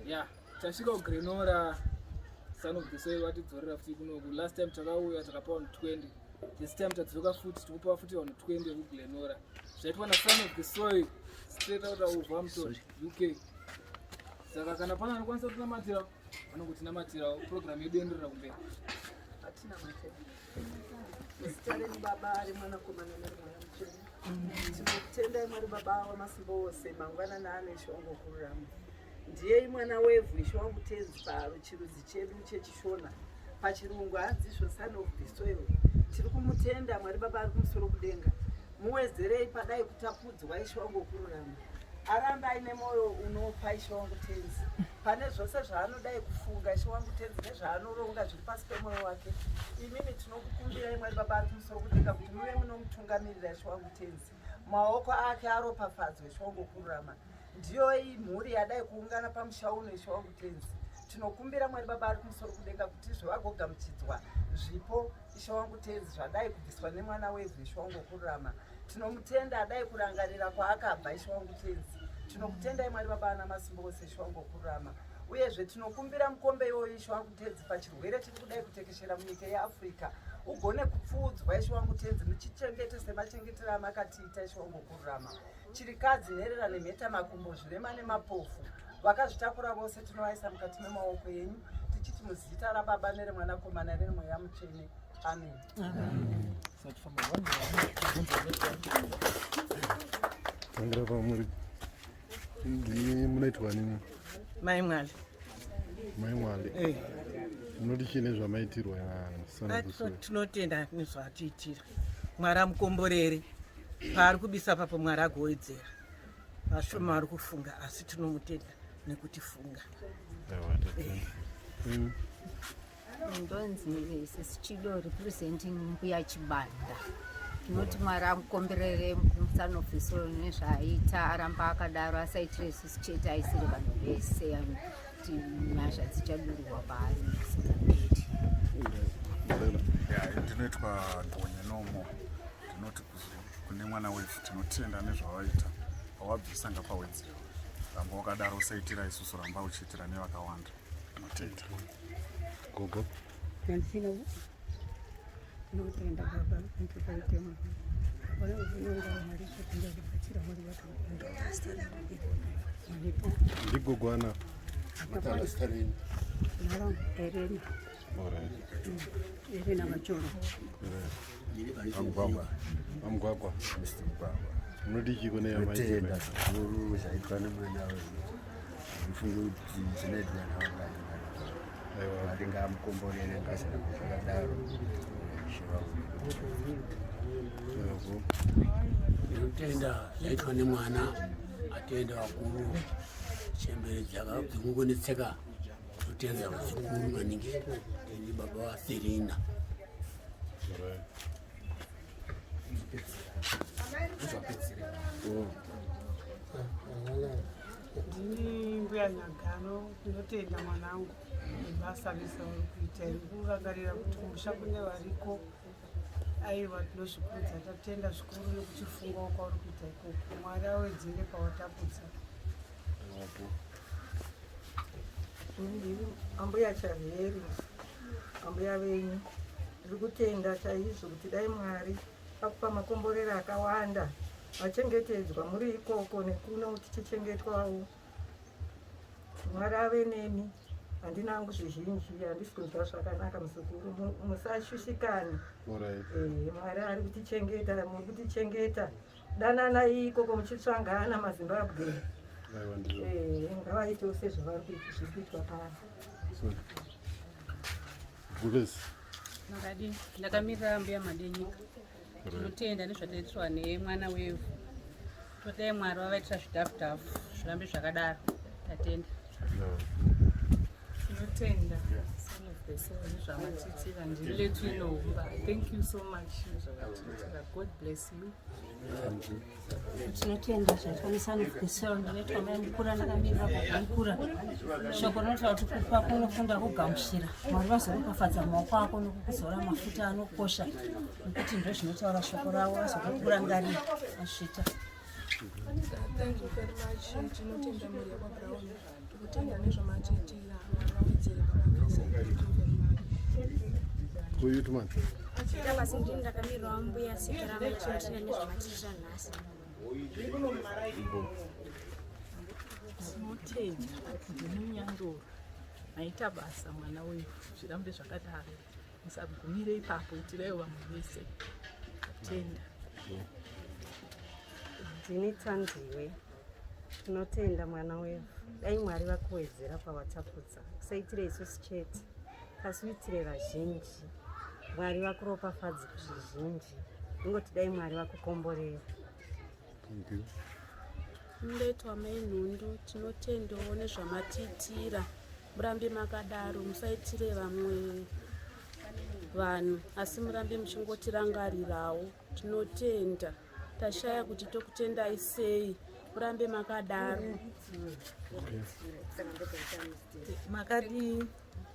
Ya, tasvika kuGrenora. Son of the Soil vatidzorera futi kunoku. Last time takauya takapa vanhu 20. This time tadzoka futi, tikupa futi vanhu 20 vekuGlenora. Zvaitwa naSon of the Soil straight out of Wolverhampton, UK. Saka kana pana anokwanisa kutinamatira, vanongotinamatirawo, program yedu yoenderera kumberi. Zita renyu Baba, reMwanakomana nereMweya Mutsvene. Tinokutendai Mwari Baba wamasimba ose, mangwanani ano, Ishe wangu wokururama. Ndiyei mwana wevhu, Ishe wangu Tenzi, pachirudzi chedu chechiShona. Pachirungu hanzi izvo son of the soil. Tiri kumutenda Mwari Baba ari kumusoro kudenga. Muwedzerei padai kutapudzwa, Ishe wangu wokururama. Arambe aine mwoyo unopa, Ishe wangu Tenzi. Pane zvose zvaanodai kufunga, Ishe wangu Tenzi, nezvaanoronga zviri pasi pemwoyo wake. Imimi tinokukumbirai, Mwari Baba ari kumusoro kudenga, kuti muve munomutungamirira, Ishe wangu Tenzi. Maoko ake aropafadzwe, Ishe wangu wokururama. Ndiyo iyi mhuri yadai kuungana pamusha uno, Ishe wangu Tenzi. Tinokumbira Mwari Baba ari kumusoro kudenga kuti izvo vagogamuchidzwa zvipo, Ishe wangu Tenzi, zvadai kubviswa nemwana wevhu, Ishe wangu wokururama. Tinomutenda adai kurangarira kwaakabva, Ishe wangu Tenzi. Tinokutendai Mwari Baba ana masimba ose, Ishe wangu wokururama. Uyezve tinokumbira mukombe iwoyo, Ishe wangu Tenzi, pachirwere chiri kudai kutekeshera munyika yeAfrica, ugone kupfuudzwa, Ishe wangu Tenzi, muchichengete semachengetero amakatiita, Ishe wangu wokururama. Chirikadzi, nherera nemheta makumbo, zvirema nemapofu, vakazvitakura vose tinovaisa mukati memaoko enyu, tichiti muzita raBaba nereMwanakomana nereMweya Mutsvene, amen. Tangira pamuri, ndimi munoitwa nini? Mai Mwali. Mai Mwali. Eh. Munoti chii nezvamaitirwa? Tinotenda nezvaatiitira. Mwari amukomborere paari kubisa papo, Mwari agowedzera vashoma vari kufunga, asi tinomutenda nekutifunga. Ndonzi Sisi Chido, representing Mbuya Chibanda. Tinoti Mwari amukomberere muSon of the Soil nezvaaita, aramba akadaro, asaitire isusu chete, aisire vanhu vese, kuti nyasha dzichadururwa paari nekusingaperi. Ya, ndinoitwa Gonye Nomo. Ndinoti kune mwana wevhu, tinotenda nezvavaita. Pawabvisa ngapawedzerwe, ramba wakadaro, usaitira isusu, ramba uchiitira nevakawanda. Tinotenda. Gogo. Tinotenda Baba nekupaite mwana vana Mwari zvopinda kubatsira muri vakawanda varipo. Ndigogo ana? Narangu Erena. Erena Machoro. Amugwagwa, Amugwagwa. Mr Mugwagwa. Munoti chii kune Tinotenda zvikuru zvaitwa nemwana wedu. Ndifunge kuti zvinoitwa navangani. Mwari ngaamukomborere, ngazvirambe zvakadaro. Ishe vangu. Ndinotenda zvaitwa nemwana, atenda vakuru, chembere dzinongonetseka, totenda zvikuru maningi. Ndi baba vaSerina. Ndini Mbuya Nyagano. Ndinotenda mwanangu nebasa rese vari kuita rekurangarira kuti kumusha kune variko. Aiwa, tinozvikudza, tatenda zvikuru nekuchifungawo kwauri kuita ikoko. Mwari awedzere pawatapudza. Ndiri Ambuya Chavheri, ambuya venyu. Ndiri kutenda chaizvo kuti dai Mwari akupa makomborero akawanda, vachengetedzwa muri ikoko nekuno tichichengetwawo. Mwari ave nemi. Handina hangu zvizhinji, handisi kunzwa zvakanaka muzukuru. Musashushikane. Mwari ari kutichengeta, muri kutichengeta. Dananai ikoko muchitsvangana maZimbabwe. Ngavaitewo sezvavari kuita, zviri kuitwa pano. Gulesi. Makadini? Ndakamirira Mbuya Madenyika. Tinotenda nezvataitirwa nemwana wevhu. Todai Mwari vavaitira zvidhafu-dhafu, zvirambe zvakadaro. Tatenda. Tinotenda Son of the the Soil nezvamatiitira. Ndini Letwinohumba. Thank you so much nezvamatiitira. God bless you. Tinotenda zvaitwa neSon of the Soil. Ndinoitwa mai Mukura, ndakamirira baba Mukura. Shoko rinotaura kuti kupa kunofunda kugamuchira. Mwari vazoropafadza maoko ako nokukuzora mafuta anokosha, nekuti ndozvinotaura shoko ravo, vazokukurangarira azvita. Thank you very much. Tinotenda mhuri yekwaBrown. Tikutenda nezvamatiitira. Mwari vawedzere pamabasa. Thank you very much. Kuyu tumani. Basi ndini ndakamirirawo mbuya Sekerama. Tinotenda nezvamatiitira nhasi. Tinotenda ndini Maita basa mwana uyu, zvirambe zvakadaro, musagumire ipapo, itiraiwo vamwe vese. Tenda. Ndini Tandiwe. Tinotenda mwana wevhu, dai Mwari vakuwedzera pawatapudza. Usaitire isusu chete, asi uitire vazhinji. Mwari vakuropafadze zvizhinji. Ingoti dai Mwari vakukomborera. Thank you. Ndoitwa mai Nhundu. Tinotendawo nezvamatiitira. Murambe makadaro, musaitire vamwe vanhu, asi murambe muchingotirangarirawo. Tinotenda, tashaya kuti tokutendai sei. Murambe makadaro. Makadii?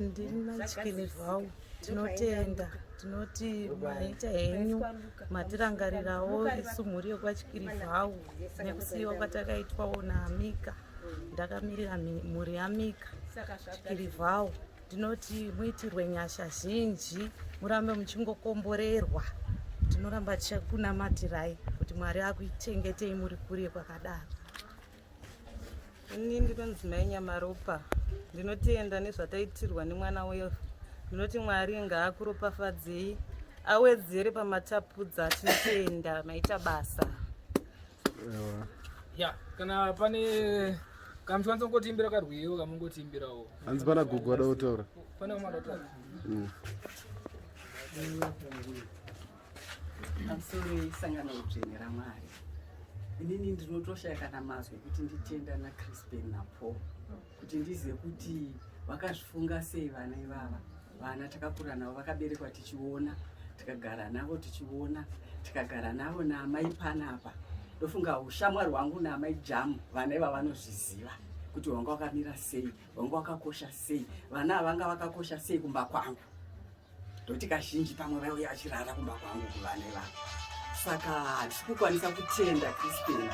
Ndini Machikilivhau. Tinotenda, tinoti maita henyu, matirangarirawo isu mhuri yekwaChikirivhau nekusiyiwa kwatakaitwawo naAmika. Ndakamirira mhuri yaMika Chikirivhau. Ndinoti muitirwe nyasha zhinji, murambe muchingokomborerwa. Tinoramba tichakunamatirai kuti Mwari akuchengetei muri kure kwakadaro. Ini ndinonzi Mai Nyamaropa. Ndinotenda nezvataitirwa nemwana wevhu. Ndinoti Mwari ngaakuropafadzei, awedzere pamatapudza. Tinotenda, maita basa. Ya, kana pane kamuchikwanisa kungotiimbira karwiyo kamungotiimbirawo. Hanzi pana gogo vada kutaura. Pane vamwe vada kutaura. Pamusoro isangano dzvene raMwari. Inini ndinotoshaya kana mazwi ekuti nditenda naCrispin naPaul, kuti ndizive kuti vakazvifunga sei vana ivava. Vana takakura navo, vakaberekwa tichiona, tikagara navo tichiona, tikagara navo naamai panapa. Ndofunga ushamwari hwangu naamai Jamu, vana ivava vanozviziva kuti wanga wakamira sei, wanga wakakosha sei, vana ava vanga vakakosha sei kumba kwangu. Ndoti kazhinji pamwe vaiuya vachirara kumba kwangu kuvana ivava. Saka handisi kukwanisa kutenda Crispin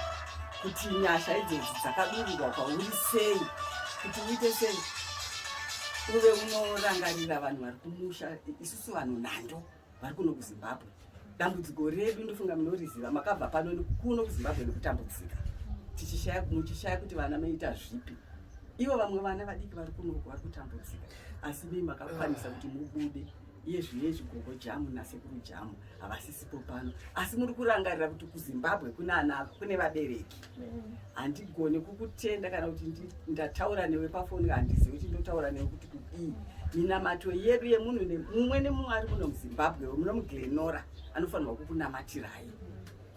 kuti nyasha idzodzi dzakadururwa kwauri sei, kuti uite sei uve unorangarira vanhu vari kumusha. Isusu vanhu nhando vari kuno kuZimbabwe, dambudziko redu ndofunga munoriziva, makabva pano kuno kuZimbabwe nekutambudzika, tichishaya, muchishaya kuti vana moita zvipi. Ivo vamwe vana vadiki vari kunoku vari kutambudzika, asi mii makakwanisa kuti mubude. Iye zvinezvi gogo Jamu nasekuru Jamu havasisipo pano, asi muri kurangarira kuti kuZimbabwe kuna ana, kune vabereki. Handigoni kukutenda kana kuti ndataura newe pafoni, handizivi kuti ndotaura newe kuti kudii. Minamato yedu yemunhu mumwe nemumwe ari muno muZimbabwe, muno muGlenora, anofanirwa kukunamatirai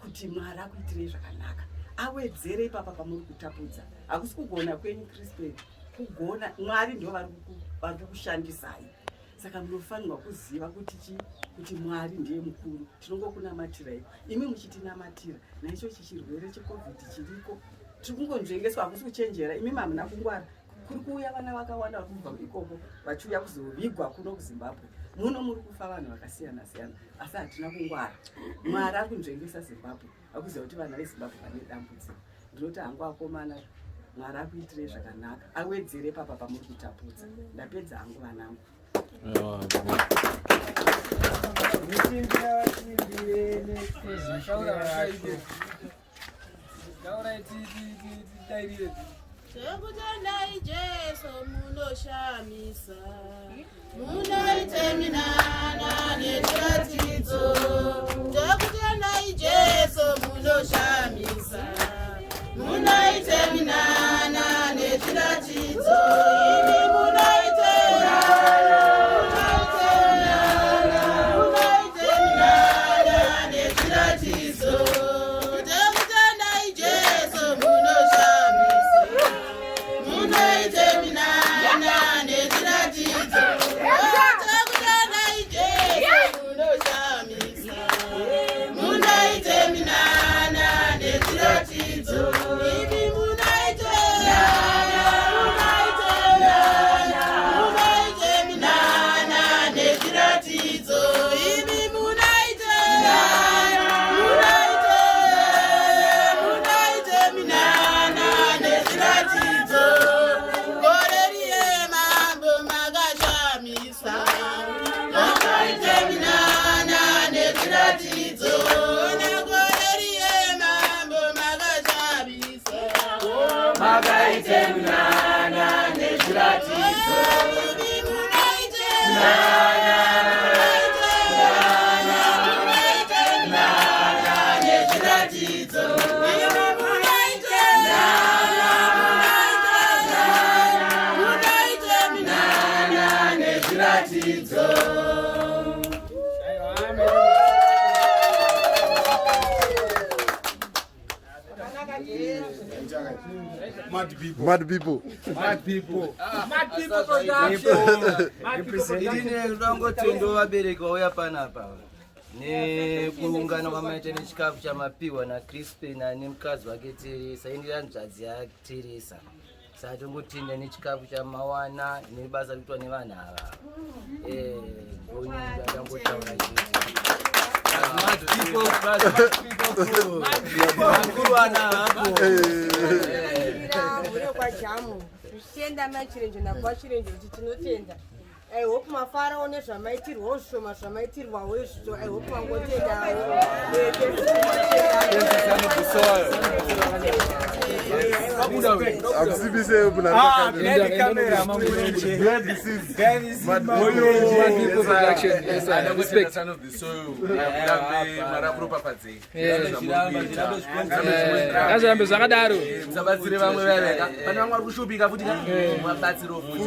kuti Mwari akuitirei zvakanaka, awedzere ipapa pamuri kutapudza. Hakusi kugona kwenyu Crispin, kugona Mwari ndio vari kukushandisai. Saka munofanirwa kuziva kuti chi kuti Mwari ndiye mukuru. Tinongokunamatirai imi muchitinamatira. Naicho chichirwere cheCovid chiriko, tiri kungonzvengeswa. Hakusi kuchenjera, imi mamuna kungwara. Kuri kuuya vana vakawanda vari kubva ikoko vachiuya kuzovigwa kuno kuZimbabwe. Muno muri kufa vanhu vakasiyana siyana, asi hatina kungwara. Mwari ari kunzvengesa Zimbabwe, akuziva kuti vana veZimbabwe vane dambudziko. Ndinoti hangu akomana, Mwari akuitirei zvakanaka, awedzere papa pamuri kutapudza. Ndapedza hangu vanangu. Taurai tidairire. Tokutendai Jesu, munoshamisa, munoite minana nezviratidzo. Tokutendai Jesu, munoshamisa, munoite minana nezviratidzo. Imi munoite munoite minana, munoite minana nezviratidzo. Tokutendai Jesu, munoshamisa, munoite minana nezviratidzo. Makaite munana nezviratidzo. Munana, munana, munana nezviratidzo. Munana, munana nezviratidzo. Mad people. Mad people. Mad people. Mad people production. Mad people production. Ini ndinongotenda vabereki vauya panapa nekuungana kwamaita nechikafu chamapiwa naCrispin nemukadzi wake Teresa ini hanzvadzi yaTeresa saka tongotenda nechikafu chamawana nebasa rikuitwa nevanhu ava eh, ndonyangotaura chete Kwajamu zvichienda machirenje nakwachirenje kuti tinotenda. I hope mafarawo nezvamaitirwawo zvishoma zvamaitirwawo izvizvo. I hope mangotendawo. Akusibise muna Ah, behind the camera. Behind the scenes. Mad people production. Yes, sir. Respect. Son of the soil. Kurambe mara kuropafadzei. Ngazvirambe zvakadaro. Musabatsire vamwe vaya. Pane vamwe vari kushupika futi. Muvabatsirewo futi.